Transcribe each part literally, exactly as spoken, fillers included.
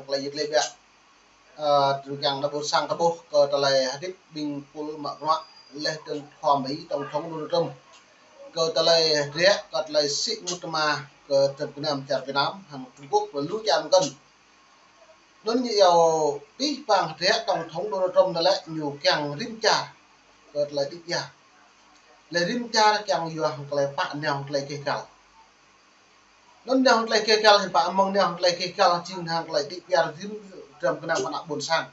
tơlơi yit lĕ biă. Ơ, tui kiăng ană ƀôn sang ta ƀuh kơ tơlơi hơdip ƀing pul mă bruă laih dơ̆ng khua Mi tổng thống Donald Trump. Kơ tơlơi hơdră, kơ tơlơi sĭ mŭt tơma kơ tơm gơnam čar Việt Nam, hăng Trung Quốc, lu čar mơkăn. Anŭn ñu iâu abih bang hơdră tổng thống Donald Trump anŭn lĕ ñu kiăng rĭm čar kơ tơlơi đĭ biă. Lĕ rĭm čar kiăng yua hăng tơlơi pă nao hăng tơlơi keh kăl. Anŭn nao hăng tơlơi keh kăl, hiư̆m pă mơ̆ng nao hăng tơlơi keh kăl, jing hăng tơlơi đĭ biă rĭm dram gơnam ană ƀôn sang.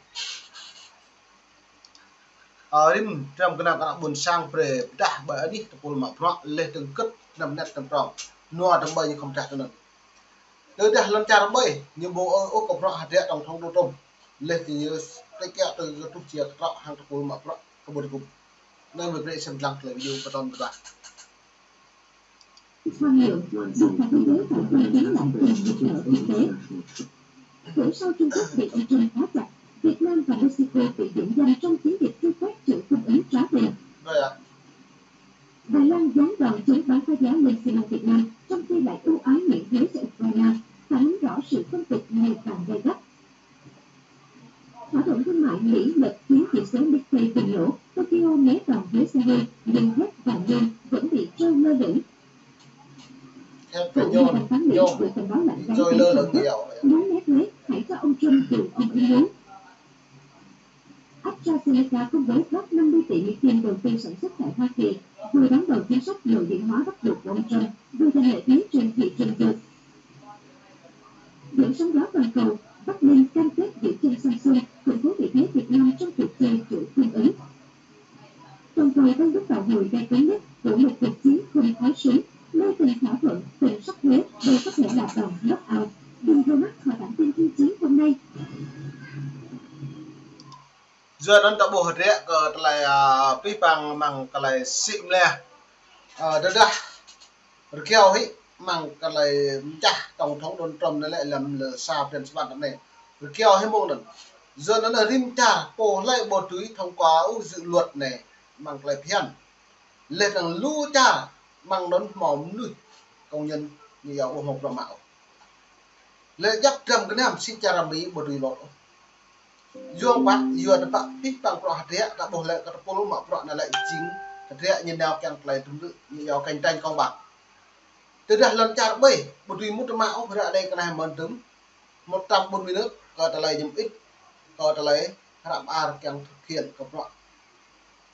Ơ, rĭm dram gơnam ană ƀôn sang brơi pơdah ƀơi anih tơpul mă bruă laih dơ̆ng kơ̆t anăm net tơm prong. Nua dơ̆ng ƀơi ñu khŏm pơdah tui anŭn. Tơdah lŏn čar ƀơi, ñu ƀu ơ ôh kơ bruă hơdră tổng thống Donald Trump. Laih dơ̆ng ñu tơkă tơl kơtuh jia kơtrŏ hăng tơpul mă bruă kơ ƀôn gŭm. Anŭn mơ̆ brơi sem lăng tơlơi video pơtŏm tơdah. Quan niệm, sự phản ứng đối thoại mang tính lạnh cùng nhiệt độ thực tế. Cửa sau Trung Quốc bị ông Trump khóa chặt, Việt Nam và Mexico bị điểm danh trong chiến dịch truy quét chuỗi cung ứng chó Bình. Đài Loan gián đoạn chống bán phá giá lên xi măng Việt Nam, trong khi lại ưu ái miễn thuế cho Ukraine, phản ánh rõ sự phân cực ngày càng gay gắt. Thỏa thuận thương mại Mỹ Nhật khiến chỉ số Nikkei bùng nổ, Tokyo né đòn thuế xe hơi, nhưng thép và nhôm vẫn bị trôi lơ lửng. Thép và nhôm, nhôm trôi lơ lửng nhiều. Muốn né thuế, hãy cho ông Trump điều ông ấy muốn. AstraZeneca công bố rót năm mươi tỷ Mỹ Kim đầu tư sản xuất tại Hoa Kỳ, vừa đón đầu chính sách nội địa hóa bắt buộc của ông Trump, vừa giành lợi thế trên thị trường dược. Dưỡng sóng gió toàn cầu, Bắc Ninh cam kết giữ chân Samsung, củng cố vị thế Việt Nam trong cuộc chơi chuỗi cung ứng. Toàn cầu đang bước vào hồi gay cấn nhất của một cuộc chiến không khói súng, nơi từng thỏa thuận, từng sắc thuế, đều có thể là đòn knock out. Đừng rời mắt khỏi bản tin kinh tế hôm nay. Yua anŭn ta ƀuh hơdră kơ tơlơi, ơ, abih bang mơ̆ng tơlơi sĭ mơ̆ lĕ. Ơ, tơdah rơkiao hĭ mơ̆ng tơlơi mơčah tổng thống Donald Trump anŭn lĕ lăm lơ sa pran sơbat anai. Rơkiao hĭ mơ̆ng anŭn. Yua anŭn rĭm čar pô hlơi ƀu dưi thông qua ôh dự luật anai mơ̆ng tơlơi phiăn. Laih dơ̆ng lu čar mơ̆ng anŭn hmâo mơnuih công nhân ñu iâu ƀu hmâo bruă mă ôh. Lĕ djăp dram gơnam sĭt čar Mi ƀu dưi lŏ ôh. Yua pă, yua tơpă abih bang bruă hơdră, ta ƀuh lĕ kơ tơpul mă bruă anŭn lĕ jing hơdră ñu nao kiăng tơlơi tơm lư̆, ñu iâu cạnh tranh công bằng. Tơdah lŏn čar ƀơi, ƀu dưi mŭt tơma ôh, ră anai kơnai mơ̆n tơm, một trăm bốn mươi nước, kơ tơlơi ñăm ĭt, kơ tơlơi hră mơar kiăng thực hiện kơ bruă,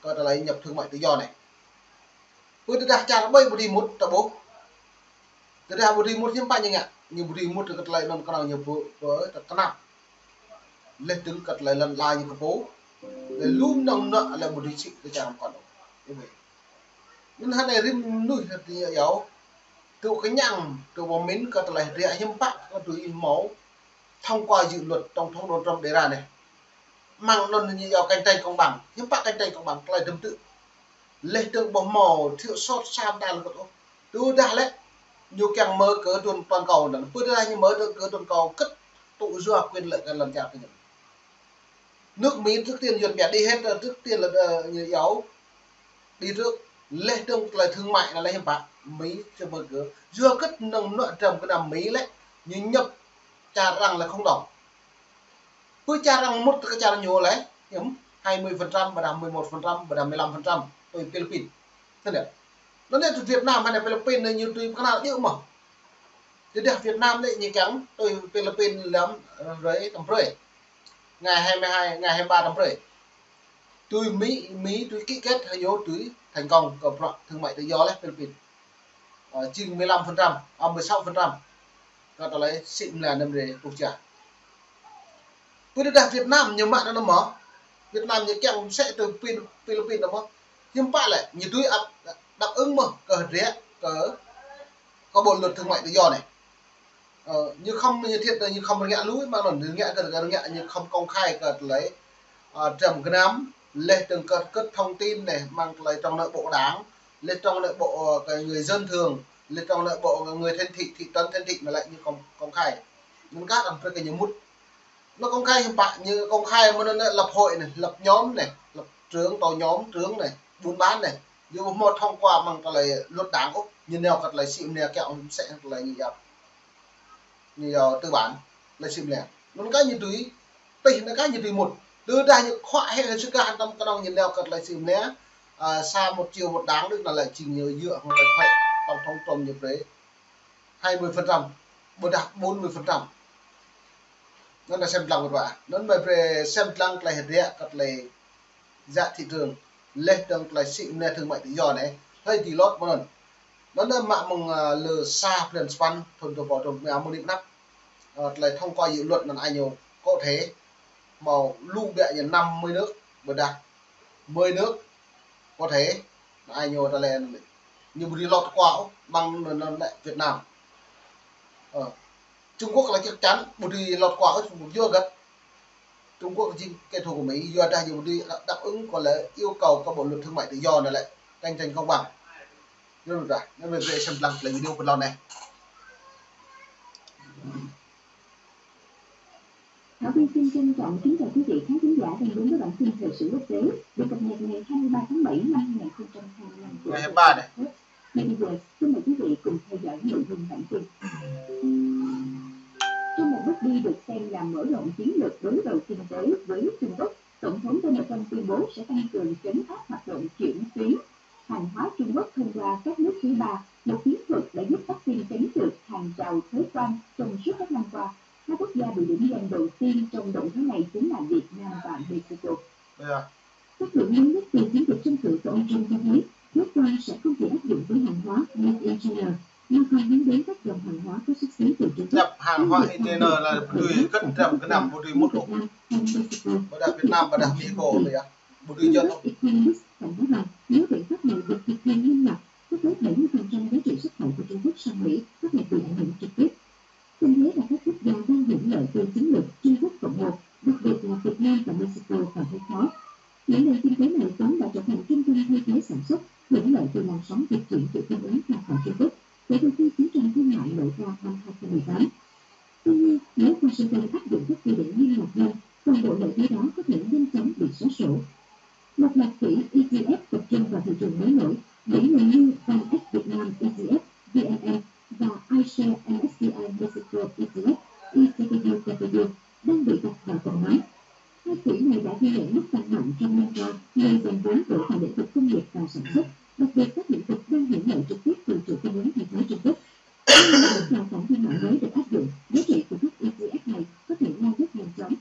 kơ tơlơi nhập thương mại tự do anai. Pơ tơdah čar ƀơi ƀu dưi mŭt ta ƀuh. Tơdah ƀu dưi mŭt hiư̆m pă ñu ngă, ñu ƀu dưi mŭt kơ tơlơi anŭn kơnơ̆ng ñu pơ, pơ tơ kơnap. Laih dơ̆ng kơ tơlơi lŏn ala ñu kơ pô. Laih lu mơnơ̆ng mơnă lĕ ƀu dưi sĭ kơ čar mơkŏn. Anŭn hơnai rĭm mơnuih hơdră iâu. Tŭ kơñăng, tŭ pơmĭn kơ tơlơi hơdră hiư̆m pă kơ tui hmâo thông qua dự luật tổng thống Donald Trump đề ra anai. Mơ̆ng anŭn ñu iâu cạnh tranh công bằng, hiư̆m pă cạnh tranh công bằng, tơlơi tơm tư̆. Laih dơ̆ng ƀu hmâo thiệu sốt sam đa lơkŭt ôh. Tơdah lĕ, ñu kiăng mở cửa toàn, toàn cầu anŭn. Pơ tơdah ñu mở cửa toàn cầu kơ̆t tŭ yua quyền lợi kơ lŏn čar tơ ñu. Nước Mỹ trước tiên duyệt mẹ đi hết, trước tiên là, ờ, ñu iâu đi trước, laih dơ̆ng tơlơi thương mại anŭn lĕ hiư̆m pă, Mỹ sẽ mở cửa. Yua kơ̆t mơnơ̆ng mơnă dram gơnam Mi lĕ, ñu nhập čar arăng lĕ không đồng. Pơ čar arăng mŭt kơ čar ñu lĕ, hiư̆m, hai mươi phần trăm, ƀôdah mười một phần trăm, ƀôdah mười lăm phần trăm, tui Philippines. Thế này. Anŭn anai tui Việt Nam hơnai Philippines anai ñu tui pơkơnăl djơ̆ mơ̆n. Tơdah Việt Nam anai ñu kiăng tui Philippines lăm, ơ, hrơi tơm hrơi. Ngày hai mươi hai, ngày hai mươi ba tơm hrơi. Tui Mi, Mi tui ký kết hơñu tui thành công kơ bruă thương mại tự do laih Philippines. Ơ, jing mười lăm phần trăm, ơ, mười sáu phần trăm. Kơ tơlơi sĭ mơ̆ lĕ năm rê quốc gia. Pơ tơdah Việt Nam ñu mă anŭn mơ̆n. Việt Nam ñu kiăng sĕ tui Phil-, Philippines anŭn mơ̆n. Hiư̆m pă lĕ, ñu tui ăp, đáp ứng mơ̆n kơ hơdră, kơ, kơ bộ luật thương mại tự do anai. Ơ, ñu khŏm ñu thiêt, ñu khŏm rơngiă lui, mơ̆ng anŭn rơngiă kơ, rơngiă ñu khŏm công khai kơ tơlơi, ơ, dram gơnam, laih dơ̆ng kơ, kơ thông tin anai, mơ̆ng tơlơi trong nội bộ đảng, laih trong nội bộ, ơ, kơ người dân thường, laih trong nội bộ người thành thị, thị trấn, thành thị anŭn lĕ ñu công, công khai. Anŭn kah arăng brơi kơ ñu mŭt. Anŭn công khai hiư̆m pă, ñu công khai mơ̆n anŭn lĕ lập hội anai, lập nhóm anai, lập trưởng, tổ nhóm trưởng anai, buôn bán anai. Ñu ƀu hmâo thông qua mơ̆ng tơlơi luật đảng ôh, ñu nao kơ tơlơi sĭ mơ̆ lĕ kiăng sĕ tơlơi ñu iâu. Ñu iâu tư bản, tơlơi sĭ mơ̆ lĕ. Anŭn kah ñu tui, tih anŭn kah ñu tui mŭt. Tơdah ñu khuă hĭ hăng sĭ kah hăng tơm kơnơ̆ng ñu nao kơ tơlơi sĭ mơnia, a, sa một triệu một đảng đôč anŭn lĕ jing ñu yua hăng tơlơi khuă tổng thống Trump ñu brơi hai mươi phần trăm, ƀôdah bốn mươi phần trăm. Anŭn lĕ sem lăng ƀơi wa. Anŭn mơi brơi sem lăng tơlơi hơdră kơ tơlơi giá thị trường, laih dơ̆ng tơlơi sĭ mơnia thương mại tự do anai, hơi đi lót mơ̆n. Anŭn mă mơ̆ng, a, lơ sa blan sapăn thŭn dua rơbâo dua pluh rơma mơ̆ng anai pơ anăp, a, tơlơi thông qua dự luật anŭn ai ñu có thể ƀu lu biă ñu năm mươi nước, ƀôdah mười nước có thể anŭn ai ñu tơlơi ñu ƀu dưi lọt qua ôh, mơ̆ng anŭn, anŭn lĕ Việt Nam. Ơ, Trung Quốc là chắc chắn ƀu dưi lọt qua ôh, Trung Quốc yua hơget? Trung Quốc jing kẻ thù của Mỹ, yua dah ñu ƀu dưi đáp ứng kơ lĕ yêu cầu kơ bộ luật thương mại tự do anŭn lĕ cạnh tranh công bằng. Anŭn dah, anŭn mơi brơi sem lăng tơlơi video pơ lŏn anai. Thảo Vy xin trân trọng kính chào quý vị khán thính giả đang đến với bản tin thời sự quốc tế được cập nhật ngày hai mươi ba tháng bảy năm hai nghìn không trăm hai mươi lăm của Ngày hai mươi ba này. Ngay bây giờ, xin mời quý vị cùng theo dõi nội dung bản tin. Trong một bước đi được xem là mở rộng chiến lược đối đầu kinh tế với Trung Quốc, Tổng thống Donald Trump tuyên bố sẽ tăng cường trấn áp hoạt động chuyển tuyến hàng hóa Trung Quốc thông qua các nước thứ ba, một chiến thuật đã giúp Bắc Kinh tránh được hàng rào thuế quan trong suốt các năm qua. Hai quốc gia bị điểm danh đầu tiên trong động thái này chính là Việt Nam và Mexico. Ơ. Tác động lớn nhất từ chiến dịch tranh cử của ông Trump cho thấy, thuế quan sẽ không chỉ áp dụng với hàng hóa made in China, mà còn hướng đến các dòng hàng hóa có xuất xứ từ Trung Quốc. Nhập hàng hóa in China là ƀu dưi kơ trăm kơ năm, ƀu dưi mŭt ôh. Việt Nam và Mexico. Ƀôdah Việt Nam, ƀôdah Mexico anŭn yơh. Ƀu dưi jŏt ôh. Economist cảnh báo rằng nếu biện pháp này được thực thi nghiêm ngặt, có tới bảy mươi phần trăm giá trị xuất khẩu của Trung Quốc sang Mỹ có thể bị ảnh hưởng trực tiếp. Kinh tế và các quốc gia đang hưởng lợi từ chiến lược Trung Quốc Cộng một, đặc biệt là Việt Nam và Mexico còn thấy khó. Những nền kinh tế này vốn đã trở thành trung tâm thay thế sản xuất, hưởng lợi từ làn sóng dịch chuyển chuỗi cung ứng ra khỏi Trung Quốc kể từ khi chiến tranh thương mại nổ ra năm hai không mười tám. Tuy nhiên, nếu Washington áp dụng các quy định nghiêm ngặt hơn, toàn bộ lợi thế đó có thể nhanh chóng bị xóa sổ. Một loạt quỹ E T F tập trung vào thị trường mới nổi, điển hình như Vanex Việt Nam E T F, V N M, và iShares M S C I Mexico E T F, E T F W, đang bị đặt vào tầm ngắm. Hai quỹ này đã ghi nhận mức tăng mạnh trong năm qua, nhờ dòng vốn đổ vào lĩnh vực công nghiệp và sản xuất, đặc biệt các lĩnh vực đang hưởng lợi trực tiếp từ chuỗi cung ứng thay thế Trung Quốc. Khi các rào cản thương mại mới được áp dụng, giá trị của các E T F này có thể lao dốc nhanh chóng.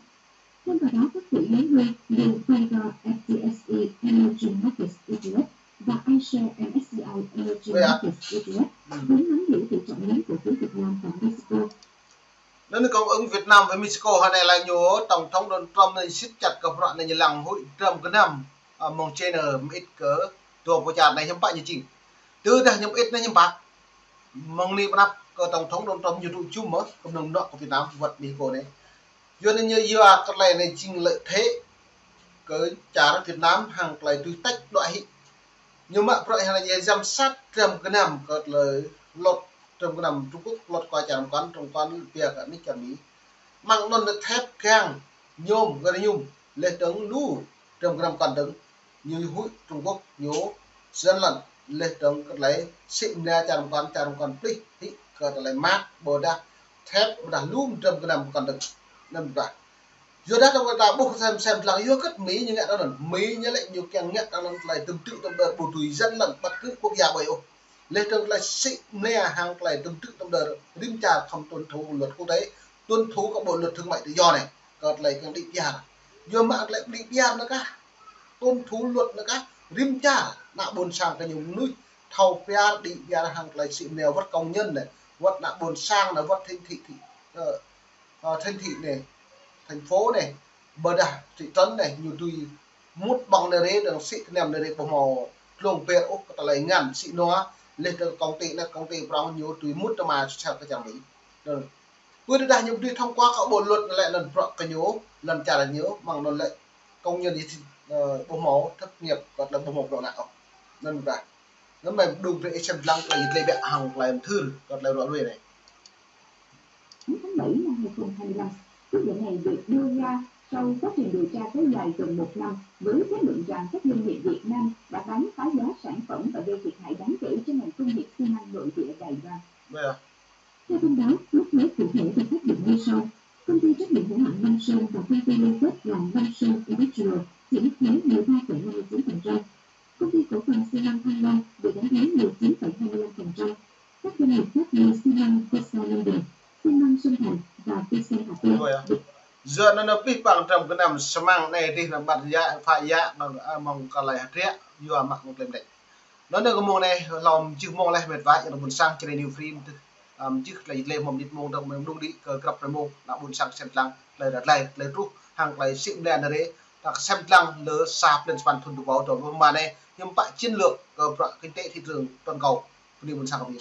Thêm vào đó, các quỹ lớn hơn như Vanguard F T S E Emerging Markets E T F và iShares M S C I Emerging Markets E T F vốn nắm giữ tỷ trọng lớn cổ phiếu Việt Nam và Mexico. Anŭn kông ứng Việt Nam với Mexico hơnai lĕ ñu Tổng thống Donald Trump anai siết chặt kơ bruă anai ñu lăng huĭ trăm kơ năm, a, mơ̆ng China mơit kơ dua pluh čar anai hiư̆m pă ñu jing. Tơdah ñu mơit anai hiư̆m pă. Mơ̆ng anai pơ anăp kơ Tổng thống Donald Trump ñu tŭ jum mơ̆ kơ mơnơ̆ng nŏ kơ Việt Nam wơ̆t Mexico anai. Yua anŭn ñu yua kơ tơlơi anai jing lợi thế kơ čar Việt Nam hăng tơlơi tui tĕč đuaĭ hĭ. Ñu mă bruă hăng anai ñu giám sát trăm kơ năm kơ tơlơi lŏt trăm kơ năm Trung Quốc lŏt qua čar mơkăn, Trung Quốc pia kơ anih čar Mi. Mơ̆ng anŭn ñu thép kiăng ñum gơ̆ ñum laih dơ̆ng lu trăm kơ năm mơkăn dơ̆ng. Ñu huĭ Trung Quốc ñu sĭn lăn laih dơ̆ng kơ tơlơi sĭ mơnia čar mơkăn, čar mơkăn plih hĭ kơ tơlơi mát ƀôdah thép ƀôdah lu trăm kơ năm mơkăn dơ̆ng. Anŭn ƀă. Yua dah tơdah ta ƀuh sem sem lăng yua hơget Mi ñu ngă tui anŭn. Mi ñu lĕ ñu kiăng ngă tui anŭn tơlơi tơm tư̆ tơm đơr ƀu dưi sĭn lăn bất cứ quốc gia ƀơi ôh. Laih dơ̆ng tơlơi sĭ mơnia hăng tơlơi tơm tư̆ tơm đơr rĭm čar khŏm tuân thủ luật quốc tế, tuân thủ kơ bộ luật thương mại tự do anai, kơ tơlơi kiăng đĭ piar. Yua mă tơlơi đĭ piar anŭn kah, tuân thủ luật anŭn kah, rĭm čar ană ƀôn sang kơ ñu mơnuih thâo piar đĭ piar hăng tơlơi sĭ mơnia wơ̆t công nhân anai, wơ̆t ană ƀôn sang anai, wơ̆t thành thị, thị, ơ, ơ, thành thị anai, thành phố anai, ƀôdah thị trấn anai, ñu dưi mŭt ƀơ̆ng anai rai, dơ̆ng sĭ kơ năm anai rai ƀu hmâo tlung pĕr ôh kơ tơlơi ngăn sĭ nua, laih dơ̆ng công ty anai, công ty prŏng ñu dưi mŭt tơma sat kơ čar Mi. Anŭn. Pơ tơdah ñu dưi thông qua kơ bộ luật anai lĕ anŭn bruă kơ ñu, lŏn čar ñu, mơ̆ng anŭn lĕ công nhân ñu, ơ, ƀu hmâo thất nghiệp, kơ tơlơi ƀu hmâo bruă ngă ôh. Anŭn ƀă. Anŭn mơi đung brơi sem lăng tơlơi tơlơi ƀiă hăng tơlơi mơthưr, kơ tơlơi ruă ruai anai. Tháng bảy năm hai không hai lăm, quyết định này được đưa ra sau quá trình điều tra kéo dài gần một năm với kết luận rằng các doanh nghiệp Việt Nam đã bán phá giá sản phẩm và gây thiệt hại đáng kể cho ngành công nghiệp xi măng nội địa Đài Loan. Theo thông báo, mức thuế cụ thể được áp dụng như sau. Công ty trách nhiệm hữu hạn Nam Sơn và công ty liên kết là Nam Sơn Industrial chịu mức thuế mười ba phẩy năm mươi chín phần trăm. Công ty cổ phần xi măng Thăng Long bị đánh thuế mười chín phẩy hai mươi lăm phần trăm. Các doanh nghiệp khác như xi măng Visa Ninh Bình, xi măng Xuân Thành và Visa Hà Tiên. Yua anŭn pih pang tram gơnam samăng anai dih nao ƀă yă, pha yă, nao, a, mơ̆ng kơ lai hơdră, yua mă mơ̆ng klem đek. Anŭn kơ mông anai, hlâo mơjih mông laih met wa, yang ƀôn sang Jrai New Free, ăm, mơjih tơlơi lĕ mơ̆ng mơnit mông dong mơ̆ng mơnung đĭ kơ krăp rơmông, ană ƀôn sang sem lăng, tơlơi rơđah, tơlơi truh, hăng tơlơi sĭ mlĕ anai rê, ta sem lăng lơ sa blan sapăn thun dua rơbâo dua pluh rơma anai, hiư̆m pă chiến lược kơ bruă kinh tế thị trường toàn cầu, bơni ƀôn sang kơ ƀing.